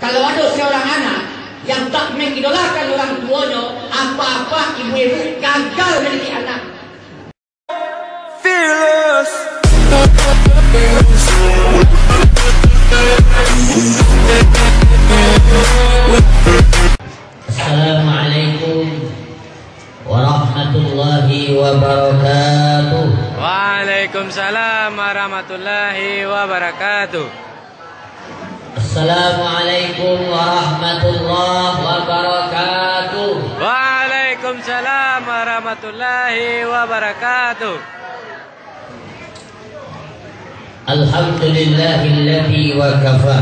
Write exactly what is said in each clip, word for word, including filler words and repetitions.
Kalau ado seorang anak yang tak mengidolakan orang tuonyo, apa-apa ibu-ibu gagal mendidik anak. Assalamualaikum warahmatullahi wabarakatuh. Waalaikumsalam warahmatullahi wabarakatuh. Assalamualaikum warahmatullahi wabarakatuh. Waalaikumsalam warahmatullahi wabarakatuh. Alhamdulillahilladzi wa kafa.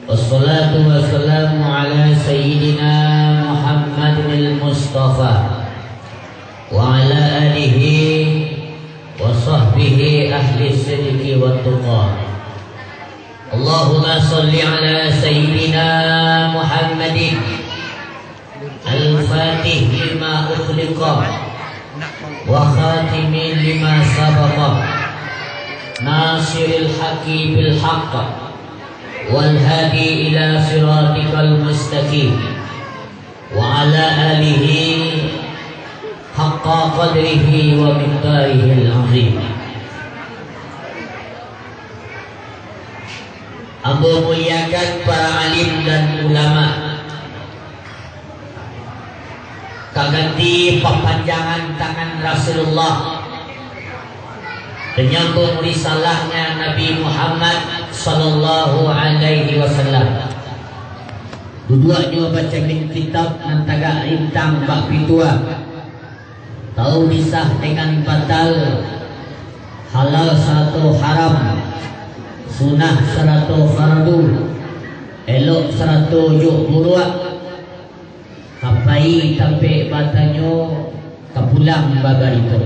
Wassalatu wassalamu ala sayyidina Muhammadinil Mustafa wa ala alihi wa sahbihi ahli sidqi wa tuqa. Allahumma salli ala sayyidina Muhammadin al-fatih lima ughliqa wa khatimi lima sabaqa, nasiril haqqi bil haqq, wal hadi ila siratikal mustaqim, wa ala alihi haqqa qadrihi wa miqdarihil azim. Ambo muliakan para alim dan ulama, ka ganti papanjangan tangan Rasulullah, panyambung risalahnya Nabi Muhammad sallallahu alaihi wasallam. Duduaknyo bacamin kitab nan tagak rintang bak pituah. Tau pisah dengan batal, halal sarato haram, sunah sarato fardu, elok sarato jo buruak, ka pai tampek batanyo, ka pulang babarito.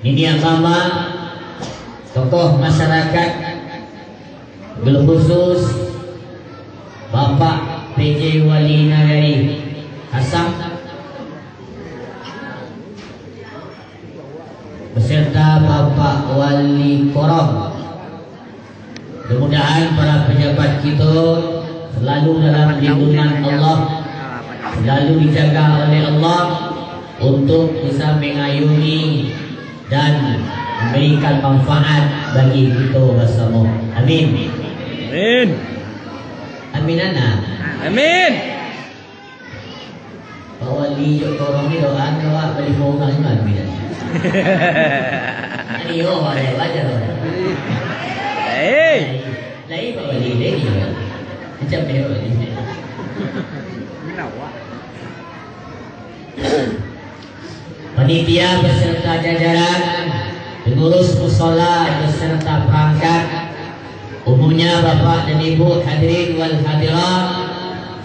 Niniak mamak, tokoh masyarakat, bil khusus Bapak P J Wali Nagari Kasam, beserta Bapak Wali Korong. Mudah-mudahan para pejabat kito selalu dalam lindungan Allah, selalu dijaga oleh Allah untuk bisa mengayungi dan memberikan manfaat bagi kito basamo. Amin. Amin. Amin, anak. Amin. Pak Wali jo korong ni doa ni awak bali rumah ni malam ni. Ani yo, wajar, wajar. Hei. Lai Pak Wali, lai ni. Macam ni Pak Wali. Panitia beserta jajaran, pengurus musola beserta perangkat, umumnya Bapak dan Ibu hadirin wal hadirat,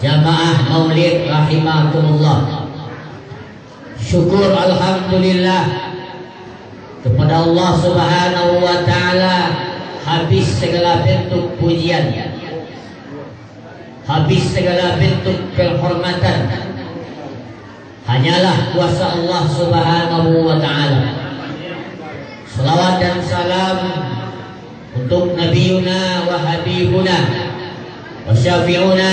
jamaah Maulid rahimakumullah. Syukur alhamdulillah kepada Allah Subhanahu wa taala, habis segala bentuk pujian, habis segala bentuk penghormatan. Hanyalah kuasa Allah Subhanahu wa taala. Salawat dan salam untuk Nabiyuna wa Habibuna wa Syafi'una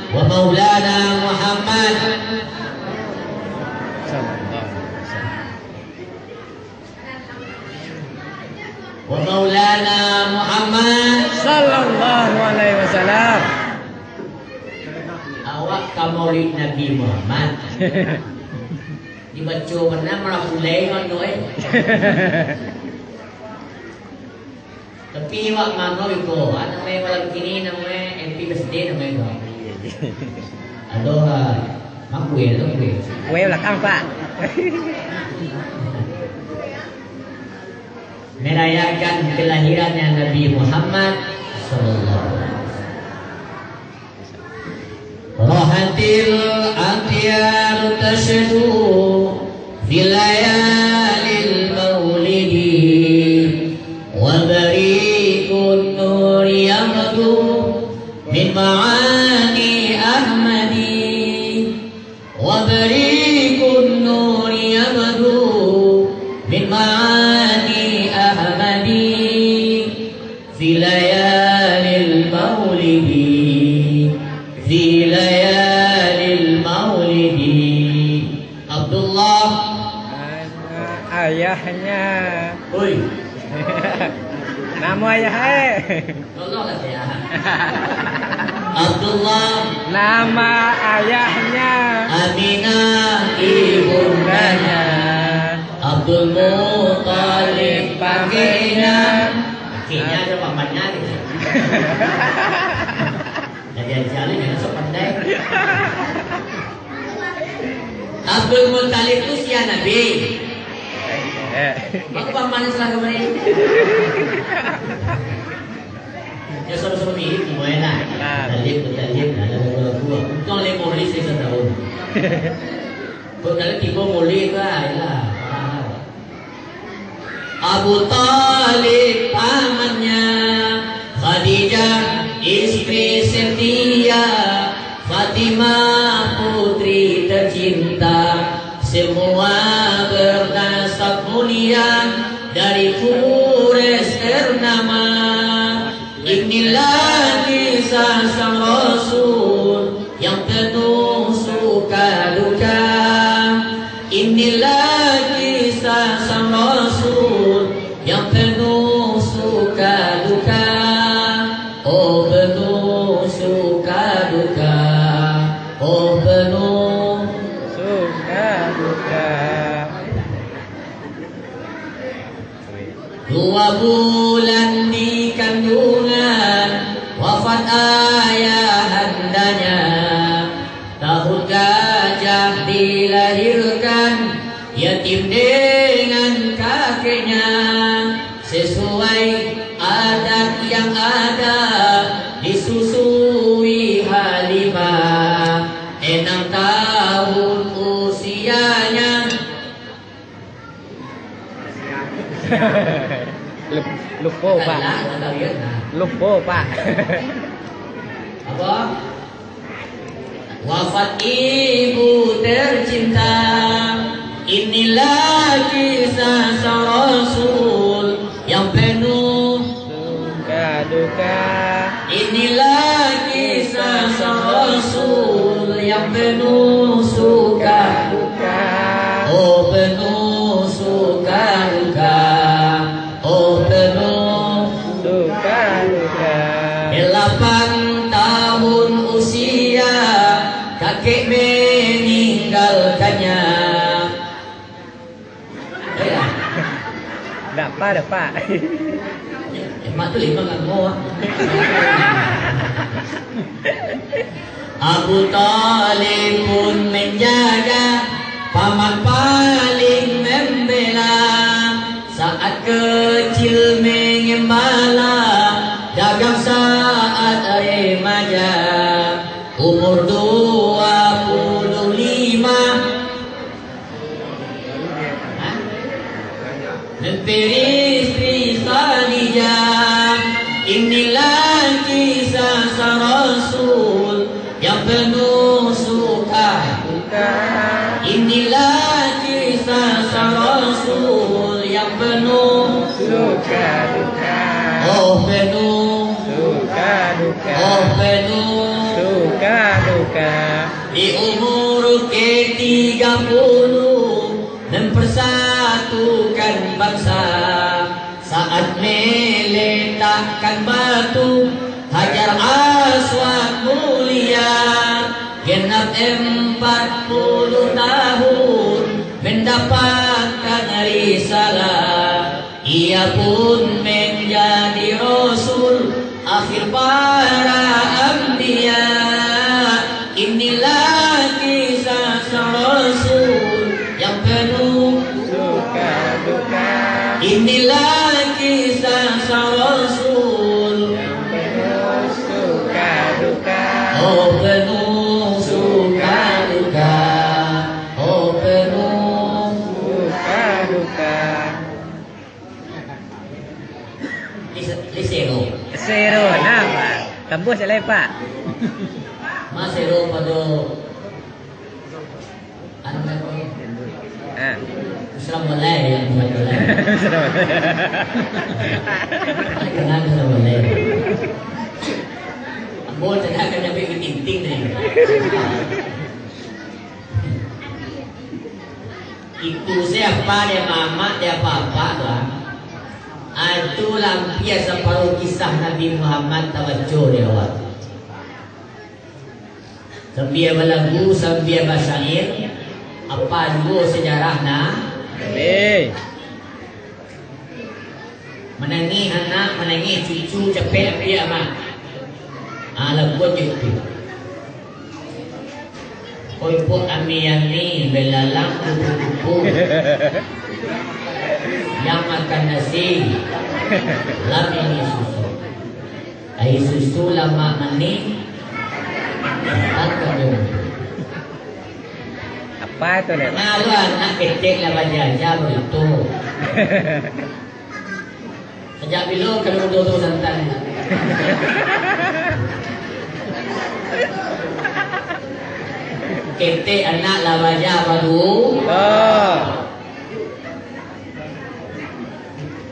wa Maulana Muhammad wa Maulana Muhammad sallallahu alaihi wasallam. Awak ka Maulid Nabi Muhammad. Dibaco bana malah mulai ngon tu, eh. Tapi awak mano iko, ah, namo e malam kini, namo e happy birthday namo e tu. Aduh, ah, mak kue, mak kue. Kue belakang, Pak. Merayakan kelahirannya Nabi Muhammad sallallahu alaihi wasallam. Rahatil atyaru tasydu fi layalil maulidi, wa bariqun nuri yaghdu min ma'ani Ahmadi. Wa bariqun nuri yaghdu min ma'ani Ahmadi, fi layalil Fi layalil maulidi. Abdullah. Nama ayahnya. Oi. Nama ayah, eh? Tolonglah saya. Abdullah. Nama ayahnya. Aminah ibundanya. Abdul Muttalib pakainya. Pakainya ada pamannya gitu. Jadi aja lu jangan sok pandai. Abdul Muttalib tu sia Nabi. Eh. Mako paman salah kamari. Ya, suruh-suruh ni, semuanya lah. Nah. Muttalib, Muttalib, lah, lah, lah, lah, lah. Untung lima belas saya setahun. Kok dalam tiba mulai tu, ah, yalah. Abu Thalib pamannya, Khadijah istri setia, Fatimah putri tercinta, semua bernasab mulia, dari Quraisy ternama. Inilah kisah sang Rasul yang penuh suka duka. Inilah kisah sang Rasul yang penuh suka duka. Oh, penuh suka duka. Oh, penuh suka duka. Dua bulan di kandungan, wafat ayahandanya. Tahun gajah dilahirkan, yatim dengan kakeknya. Sesuai adat yang ada, disusui Halimah. Enam tahun usianya. Lup-, lupo, Pak. Kalah, kalah, ya, nah. Lupo, Pak. Apa? Wafat ibu tercinta. Inilah kisah sang Rasul yang penuh suka duka. Inilah kisah sang Rasul yang penuh suka duka. Oh, penuh suka duka. Oh, penuh suka duka. Delapan tahun usia, kakek meninggalkannya. Dah, Pak, dah, Pak. Eh, mak tu lima ngan mo, ah. Abu Thalib pun menjaga, paman paling membela. Saat kecil mengembala, dagang saat remaja. Umur dua puluh lima, Memperi istri Khadijah. Inilah kisah sang Rasul yang penuh suka duka. Inilah kisah sang Rasul yang penuh suka duka. Oh, penuh suka duka. Oh, penuh suka duka. Di umur ke tiga puluh, mempersatukan bangsa. Saat meletakkan batu Hajar Aswad mulia, genap empat puluh tahun mendapatkan risalah. Ia pun menjadi rasul akhir para anbiya. Inilah kisah sang Rasul yang penuh suka duka. Inilah kisah sang Rasul yang penuh suka duka. Oh, penuh suka duka. Oh, penuh suka duka. Di se-, di sero. Sero, nah, Pak. Tembus je lah, Pak. Mas sero pado anu, apa? Ah. Assalamualaikum, ya, Assalamualaikum. Assalamualaikum. Kenal, Assalamualaikum. Bo, tadah ka nyabik tinting tadi. Itu siapa dia mamak, dia apa-apa tu, ah. Ah, itu lampia saparuh kisah Nabi Muhammad tabaco di awal. Sambia balagu, sambia basyair, apa juo sejarah na? Eh. Manangih anak, manangih cucu, capek apiak mah. Ah, lagu je tu. Koi pok ami-ami, belalang kupu-kupu. Yang makan nasi, lam ini susu. Ai susu lamak manih, tak kanyang. Apa tu, Lek? Nah, lu anak ketek lah bajaja bagitu. Sajak bilo ka mudo tu santan? Ketek anak lah baja baru. Ah.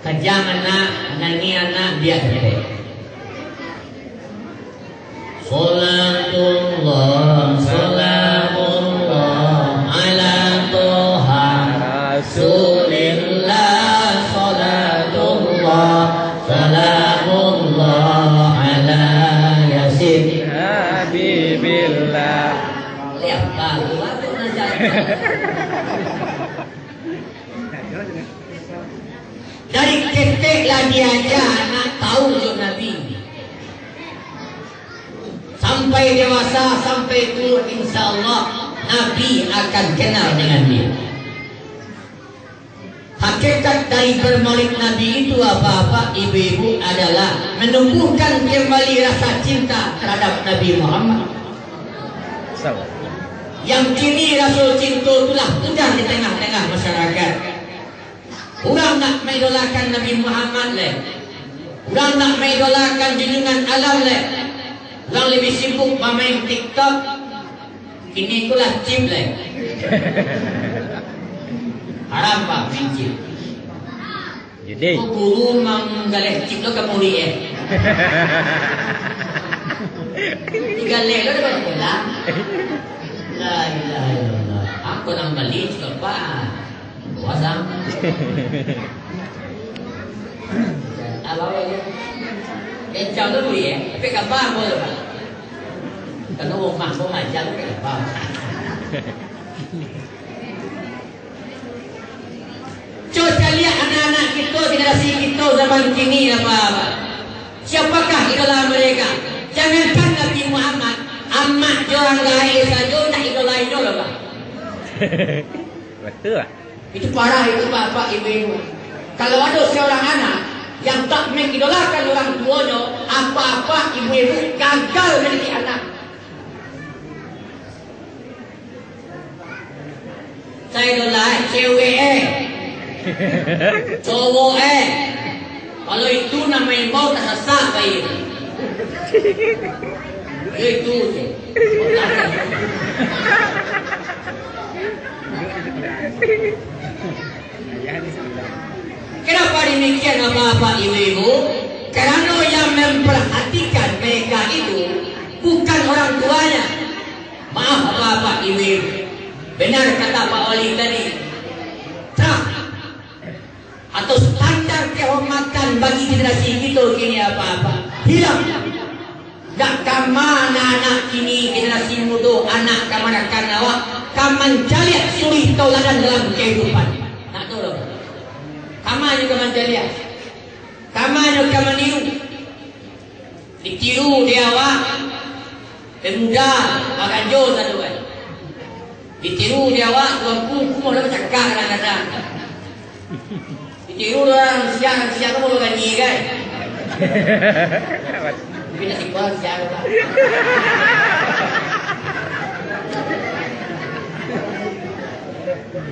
Kajang anak, nangih anak, biak ketek. Salatullah, salamullah, ala Toha Rasulillah. Salatullah, salamullah, ala Yasin Habibillah. Ya, baru aku ngajar. Dari ketek lah diaja anak tahu jo Nabi. Sampai dewasa, sampai tua, insya Allah Nabi akan kenal dengan dia. Hakikat dari bermaulid Nabi itu, bapak-bapak, ibu-ibu, adalah menumbuhkan kembali rasa cinta terhadap Nabi Muhammad. Yang kini rasa cinta itulah pudar di tengah-tengah masyarakat. Urang nak maidolakan Nabi Muhammad lai. Urang nak maidolakan junjungan alam lai. Urang labiah sibuk bamain TikTok. Kini ko lah chip lai. Haram, Pak, main chip. Jadi. Ko guru manggaleh chip lo ka murid, eh. Digaleh lo dapat pulang. La ilaha illallah. Aku nang bali chip apa? Puasa. Alah, ya. Kencang tu, ya. Tapi kabar boleh, Pak. Kalau rumah kau macam, tapi kabar. Cubo caliak anak-anak kito, generasi kito zaman kini, apa, apa? Siapakah idola mereka? Jangankan Nabi Muhammad, amak jo urang gaek sajo ndak idola inyo doh, Pak. Betul, Pak. Itu parah itu, bapak, ibu-ibu. Kalau ada seorang anak yang tak mengidolakan orang tuanya, apa-apa ibu-ibu gagal mendidik anak. Saya idola cewek, eh. Cowok, eh. Kalau itu namanya mau tak sesak, baik. Ya, itu je. Kenapa demikian, bapak-bapak, ibu-ibu? Karena yang memperhatikan mereka itu bukan orang tuanya. Maaf, bapak-bapak, ibu-ibu. Benar kata Pak Wali tadi. Trust atau standar kehormatan bagi generasi kito kini apa-apa hilang. Dak kama anak-anak kini, generasi mudo, anak kamanakan awak, ka mancaliak suri tauladan dalam kahidupan. Nak tahu dak? Kama nyo ka mancaliak. Kama nyo ka maniru. Ditiru di awak, pemuda, bakajo sado, eh. Ditiru di awak, tuanku, kumoh lah bacakak kadang-kadang. Ditiru urang siang, siang tu baru ganyi, kan? Tapi nasib urang siang tu, Pak.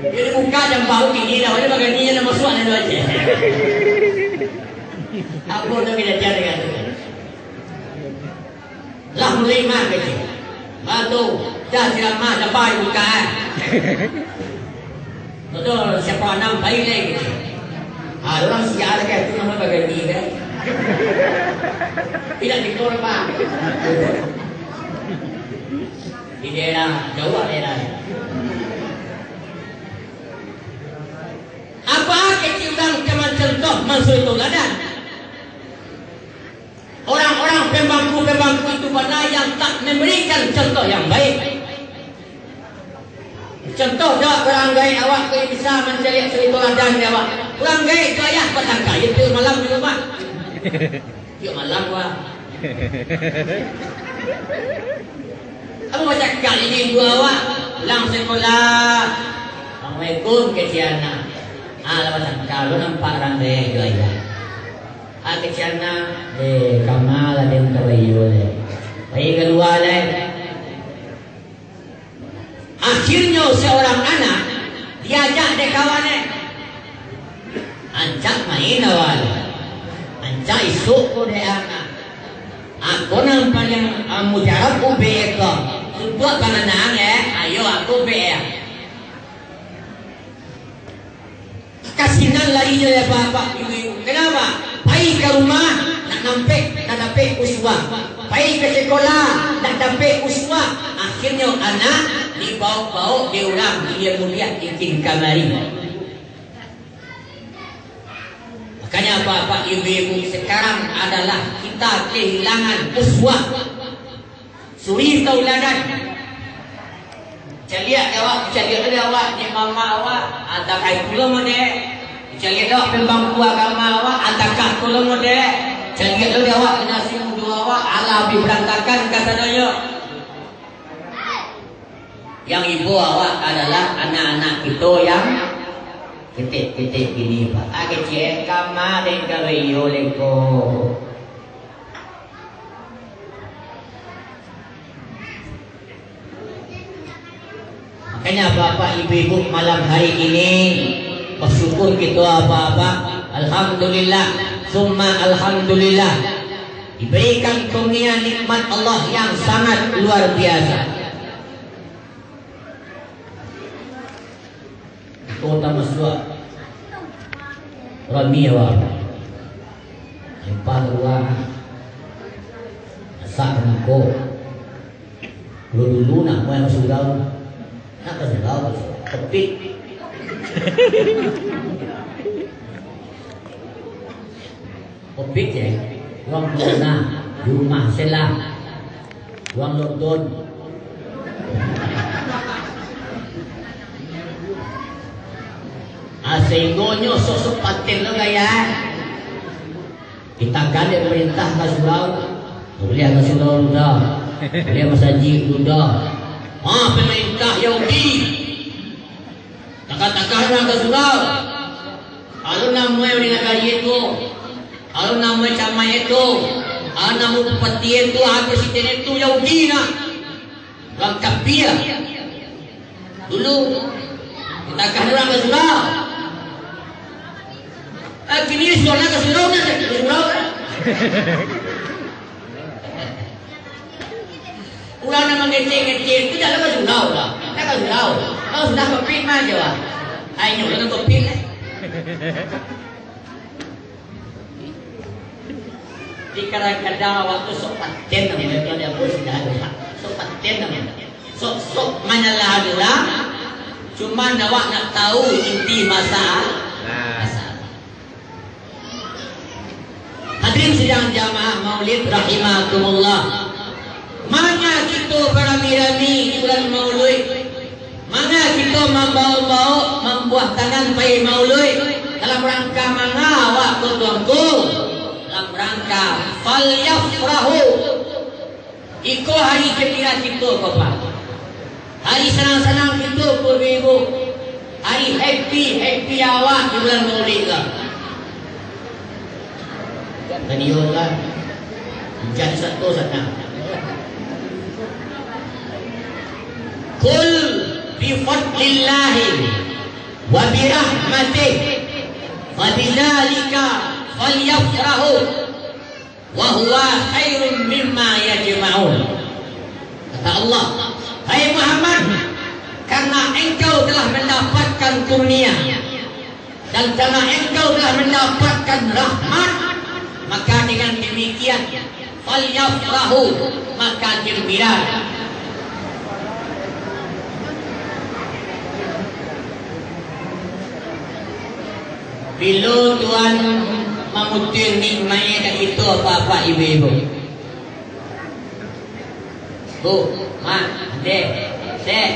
Jadi buka jam baru kini dah, dia baganyi, dia masuak dia tu aja. Apa tu kejadian dengan tu? Lah mulai mah kecil. Batu, dah siram mah, dapat buka, eh. Betul, siapa anam baik lagi kecil. Ah, orang sial kan, itu nama bagai ni kan. Tidak dikorban. Di daerah, jauah daerah. Apa kecil urang ka mancontoh mansuri tauladan? Orang-orang pembangku-pembangku itu bana yang tak memberikan contoh yang baik. Contoh, dak, urang gaek awak tu bisa mancaliak suri tauladan dek awak. Urang gaek tu ayah batangka, iyo tu malam di rumah. Iyo malam, wah. Apo bacakak ini dua awak? Pulang sekolah. Assalamualaikum, kecil anak. Ah, lah batangka, lo nampak urang gaek tu ayah. Ah, kecil anak, eh, kama lah den ka bayo le. Pai kalua le. Akhirnyo seorang anak diajak dek kawan e. Ancak main awak. Ancak isuk ko dek anak. Ako nan paliang, ah, mujarab ubek ko. Untuak panganaan e, ayo ako ubek e. Ka sinan larinyo dek bapak ibu-ibu. Kenapa? Pai ka rumah, nak nampek, nak dapek uswah. Pai ka sekolah, nak dapek uswah. Akhirnyo anak dibaok-baok dek urang, ilia muliah ikin kamari. Makanya bapak ibu-ibu, sekarang adalah kita kehilangan uswah. Suri tauladan. Caliak dek awak, caliak dek awak, dek mama awak, atakah itu lo model. Caliak dek awak pembangku agama awak, atakah itu lo model. Caliak dek awak generasi mudo awak, alah bi berantakan kasadonyo. Yang ibo awak adalah anak-anak kito yang ketek-ketek kini, Pak. Ah, kecil kama den ka bayo le ko. Makanya, bapak, ibu-ibu, malam hari ini, bersyukur kita, bapak-bapak. Alhamdulillah, summa alhamdulillah. Diberikan karunia nikmat Allah yang sangat luar biasa. Iko tamasuak rami awak. Lempah kalua. Masak ka mangko. Dulu-dulu nak muai ka surau. Nak ka surau, kopik. Kopik, eh. Urang Corona, di rumah selah. Urang lockdown. Ah, sehinggonyo sok-sok paten lo gaya. Ditakan dek pemerintah ka surau. Buliah ka surau dudah. Buliah masajik dudah. Ah, pemerintah Yahudi. Takah-takah urang ka surau. Alun namuah di nagari tu, alun namuah camai tu, alun namuah bupati tu, alun presiden tu, Yahudi nah. Urang kapia. Dulu, takah urang ka surau. Ah, kini sudah ka surau, nah, ka surau. Urang nan mangecek-ngecek tu jan lah ka surau lah. Jan ka surau. Kalau sudah covid mah aja lah. Ai, nyo lah covid lah. Di kadang-kadang awak tu sok paten namonyo, kalau dia pun sudah ada hak. Sok paten namonyo. Sok-sok manyalahan urang. Cuman awak nak tahu inti masalah. Nah. Masalah. Hadirin sidang jamaah Maulid rahimakumullah. Manga kito barami-rami di bulan Maulid? Manga kito mambaok-baok, mambuah tangan pai Maulid? Dalam rangka manga awak ko, tuanku? Dalam rangka falyafrahu. Iko hari gembira kito ko, Pak. Hari sanang-sanang kito ko, Ibu. Hari happy-happy awak di bulan Maulid ko. Kan iyo kan? Jadi satu sanang. Qul bi fadlillahi wa bi rahmatihi fa bidzalika falyafrahu. Wa huwa khairun mimma yajma'un. Kata Allah, "Hai Muhammad, karena engkau telah mendapatkan kurnia, dan karena engkau telah mendapatkan rahmat, Maka dengan demikian, falyafrahu, maka gembira. Bilo Tuhan mamutuih nikmaik ka kito, bapak, ibu-ibu? Bu, Mak, Dek, Dek.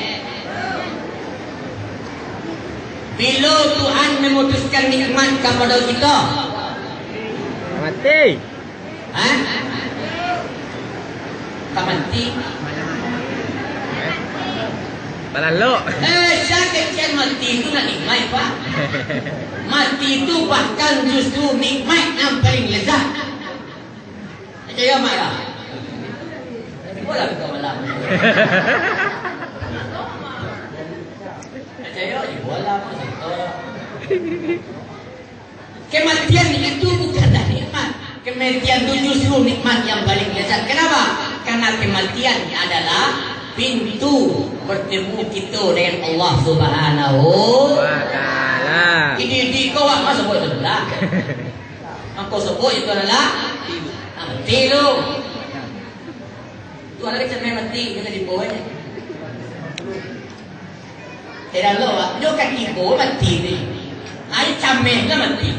Bilo Tuhan mamutuihkan nikmat kapado kito? Mati. Hah? Ka mati? Balalok. Eh, sia kecek mati tu nak nikmat, Pak. Mati tu bahkan justru nikmat yang paling lezat. Picayo, Mak, yo? Bolah kito malam. Picayo, bolah, Mak, santo. Kematian itu bukanlah nikmat. Kematian itu justru nikmat yang paling lezat. Kenapa? Karena kematian adalah pintu bertemu kito dengan Allah Subhanahu wa Ta'ala. Ini di kau apa sebut tu lah? Angkau sebut itu adalah mati tu. Tu adalah kecil mati, kena dibawa aja. Tidak lo, Pak. Nyo kaki ko mati ni. Ai cameh lah mati.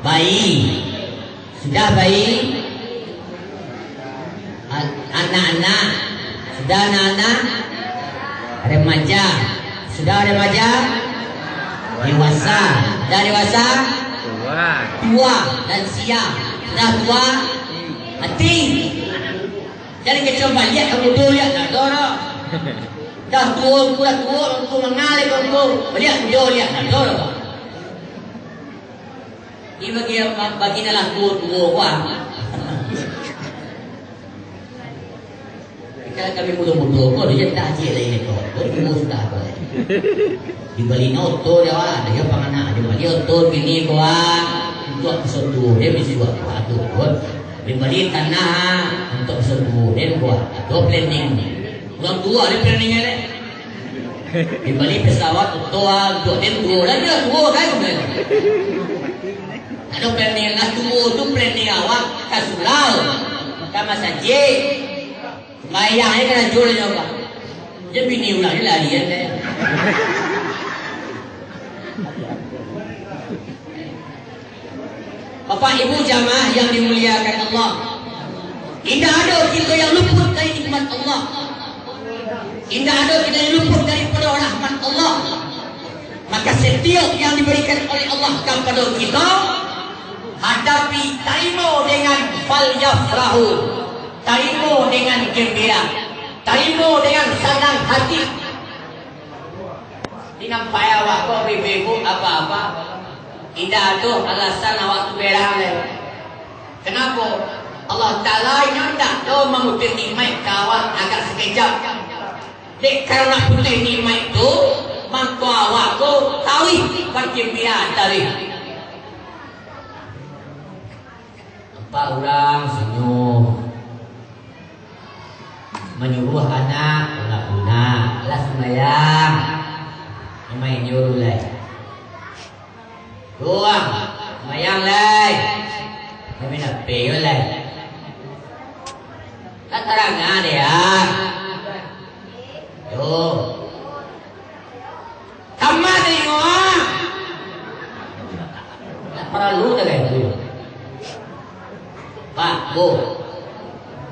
Bayi. Sudah bayi. A-, anak-anak. Sudah anak-anak. Remaja. Sudah remaja. Dewasa. Sudah dewasa. Tua. Tua. Lansia. Sudah tua. Mati. Jadi kecil baliak ka mudo liak, nah, tu, nah. Dah tuo, dah tuo, tu mangaleh ka mudo. Baliak mudo liak, nah, tu, nah. Ini bagi, bagi nan lah tuo-tuo, wah. Kalau kami mudo-mudo, kok dia tak aje lah ini, kok. Kok tuo sudah, kok. Dibali oto dia, wah. Dia panganak, dibali oto bini, kok, wah. Untuk pesan tuo, dia mesti buat, wah, tu, kok. Dibali tanah, untuk pesan tuo, dia buat. Atau planning. Urang tuo, dia planning, dia. Dibali pesawat, oto, ah, untuak den tuo. Lah, dia tuo, kan, udah. Ado planning lah tuo tu, planning awak ka surau, ka masajik. Sumbayang aja kan hancur nyo, Pak. Dia bini urang ni larian, eh. Bapak Ibu jamaah yang dimuliakan Allah, indak ado kito yang luput dari nikmat Allah. Indak ado kito yang luput daripado rahmat Allah. Maka, satiok yang dibarikan oleh Allah kapado kito, hadapi, tarimo dengan falyafrahu, tarimo dengan gembira, tarimo dengan sanang hati. Di nampak awak ko, ibu-ibu, apa-apa. Indak ado alasan awak tu berang lai. Kenapa? Allah Ta'ala inyo ndak doh mamutuih nikmat ka awak agak sakejap. Dek karano putuih nikmat tu, mangko awak ko taruih bagembira taruih. Nampak urang sunyo manyuruah anak, anak-anak, lah sumbayang. Mamain jo lai. Urang sumbayang lai. Main H P jo lai. Lah tarang dek ang. Yo. Kama tengok, ah. Ndak paralu dah kayak gitu. Pak, Bu,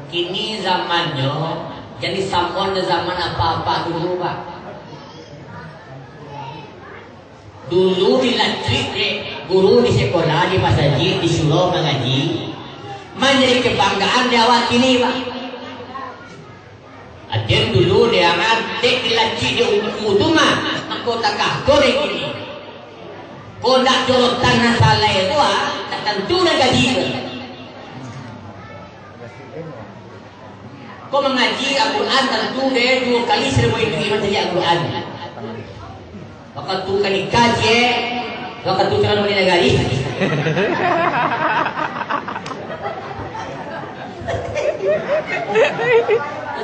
kini zamannyo jadi samoan jo zaman apak-apak dulu, Pak. Dulu dilacuik dek guru di sekolah, di masajik, di surau mangaji, manjadi kebanggaan di awak kini, Pak. Aden dulu dek ang, dek dilacuik dek ungku tu mah, mangko tagah ko dek kini. Ko ndak jorotan nan salai tu, ah, ndak tantu nan gaji tu. Ko mangaji Al-Quran tantu dek duo kali saribu itu iman saja Al-Quran. Wakatu ka nikah, ciek. Wakatu calon mandi nagari.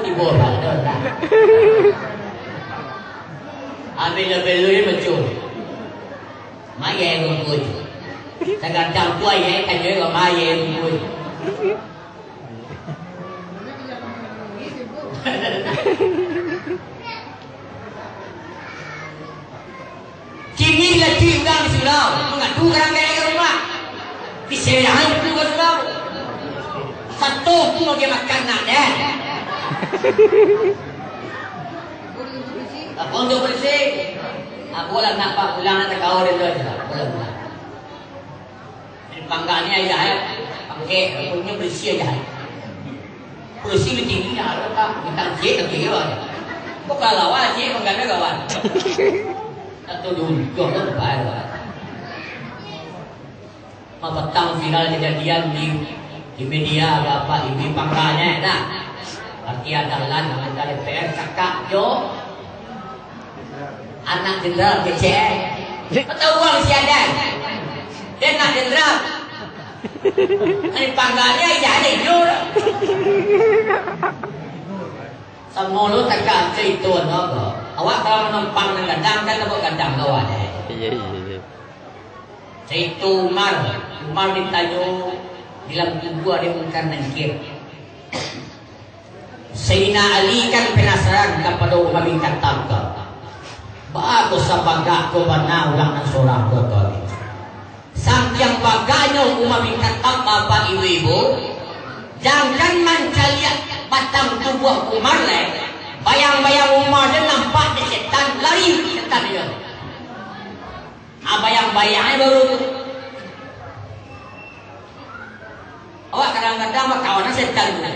Tibo lah, dah, dah. Ambil-ambil dulu ni macam. Ayah rumput. Sagadang tu ayah, tanyo ka ma ayah rumput. Kini lah ti urang di surau, mangadu ka rangkek ka rumah. Di sini lah tu ka surau. Satu pun dia makan nak deh. Apa untuk bersih? Aku lah nak pak pulang nak kau dia tu aja. Pulang pulang. Pangganyo aja, eh. Pangkek, punyo berisi aja. Berisi di tinggi, ya, lo, Kak. Minta cek lagi, ya, Kak. Kok kalau awak cek, pangganyo kawan. Atau dulu, kok lo, Kak, ya, Kak. Mapatang viral kejadian di, di media, apa, ini pangganyo, nah. Arti adalah, anggota D P R, cakap, jo. Anak jenderal kecek. Kau tahu urang si Adan? Dia anak jenderal. Ari pangganyo, iya, ada inyo. Samo lo takah cerita no ko. Awak kalau manumpang nan gadang, kan, tabuk gadang kawan, eh. Iya, iya, iya. Cerita Umar. Umar ditanyo dalam kubua dia bukan nangkir. Sayyidina Ali kan penasaran kapado Umar bin Khattab ko. Baa ko sabagak ko bana urang nan sorang ko ko. Sangkiang bagaknyo Umar bin Khattab, bapak ibu-ibu, jangan mancaliak batang tubuah Umar lai, bayang-bayang Umar tu nampak dek setan, lari setan tu. Ah, bayang-bayang aja baru tu. Awak kadang-kadang bakawan dengan setan tu.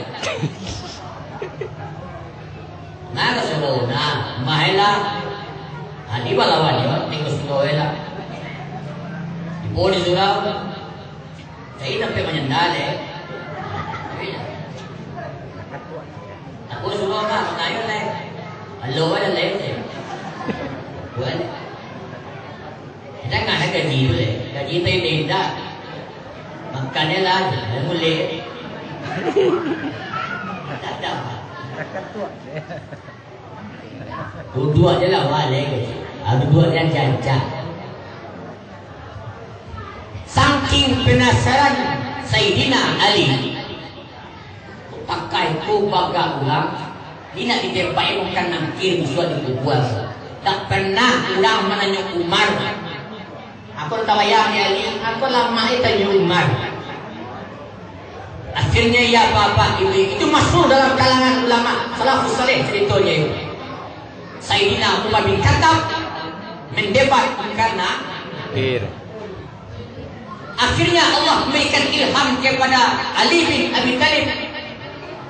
Nah, ka surau, nah, mahelah. Ah, di balawan yo, di ka surau lah. Di po di surau. Jadi sampai manyandal, eh. Aku surau mah, mangayo lai. Alo aja lai. Buat. Jangan ada gaji tu lai. Gaji tu indak-indak. Makannyo lah, mulai. Tak ada. Duduak je lah, wah, lai. Ah, duduak je rancak. Saking penasaran Sayyidina Ali, pakai tu bagak urang, indak ditembak bukan nangkir musuah di kubua. Tak pernah urang mananyo Umar. Aku tabayang di Ali, aku lama itu tanyo Umar. Akhirnya, ya, bapak ibu, itu masuk dalam kalangan ulama salafus saleh ceritonyo itu. Sayyidina Umar bin Khattab mendebat karena Akhirnya Allah memberikan ilham kepada Ali bin Abi Thalib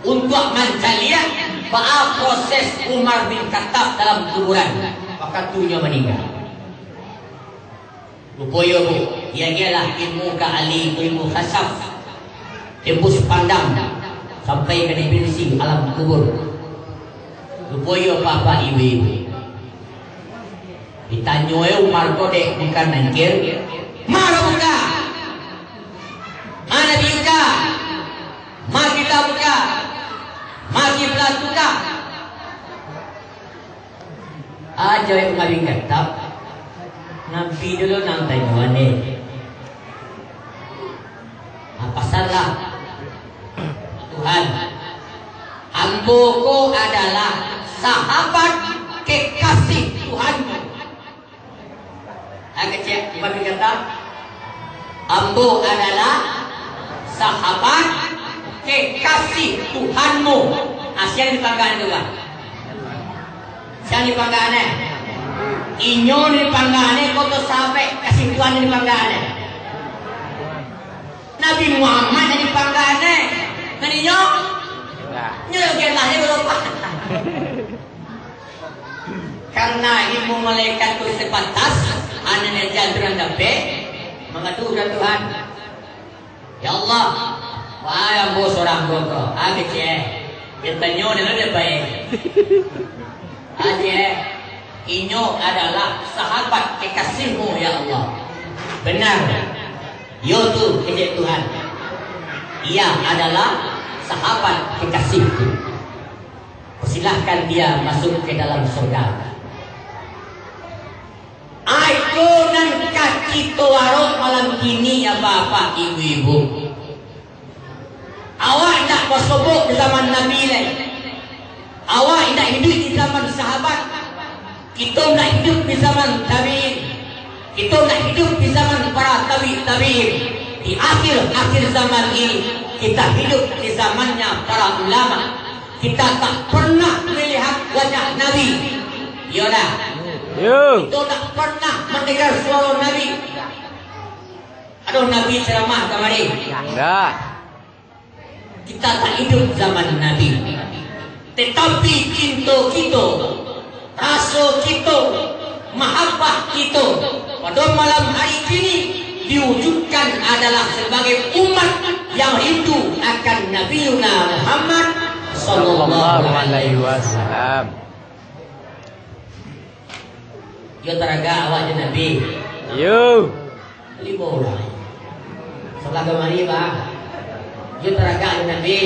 untuk mancaliak baa proses Umar bin Khattab dalam kuburan wakatu nyo maningga. Ruponyo, Bu, diagiahlah ilmu ka Ali, ilmu khasyaf, tembus pandang, sampai ka dimensi alam kubur. Ruponyo, bapak, ibu-ibu, ditanyo, eh, Umar ko dek bukan nangkir, "Ma rabbuka? Ma nabiyuka? Ma kitabuka? Ma qiblatuka?" Ajaib Nabi Khattab, Nabi dulu nang tanyoan deh. Nah, pasanlah, "Tuhan, ambo ko adalah sahabat kekasih Tuhan." Nah, kecek Umar bin Khattab, "Ambo adalah sahabat kekasih Tuhanmu." Ah, sia nan dipangga tu, Bang? Sia nan dipangga, eh? Inyo nan dipangga, eh, kok tu sahabat kasih Tuhan nan dipangga, eh? Nabi Muhammad nan dipangga, eh? Nan inyo? Inyo lagi lah, eh, baru apa? Karena ilmu malaikat tu terbatas, hanya nan jan tu nan dapek, mangadu ka Tuhan. "Ya Allah, wahai ambo surang ko ko," ah, kecek. Dia tanyo, dia lah dia baik. Ah, cek, "Inyo adalah sahabat kekasihmu, ya Allah." "Benar. Iyo tu," kecek Tuhan. "Ia adalah sahabat kekasihku. Persilahkan dia masuk ke dalam surga." Ai, Nan ka kito arok malam kini, bapak-bapak, ibu-ibu. Awak indak basobok di zaman Nabi lai. Awak indak hiduik di zaman sahabat. Kito indak hiduik di zaman tabiin. Kito indak hiduik di zaman para tabi' tabiin. Di akhir-akhir zaman ini, kita hiduik di zamannya para ulama. Kita tak pernah melihat wajah Nabi. Iyo dah? Yo. Kita tak pernah mendengar suara Nabi. Aduh, Nabi ceramah kamari. Dah. Kita tak hidup zaman Nabi. Tetapi cinto kito, raso kito, mahabbah kito pada malam hari kini diwujudkan adalah sebagai umat yang rindu akan Nabiuna Muhammad sallallahu alaihi wasallam. Yo taragak awak jo Nabi. Yo. Limo urang. Sabalah kamari, bah. Yo taragak jo Nabi.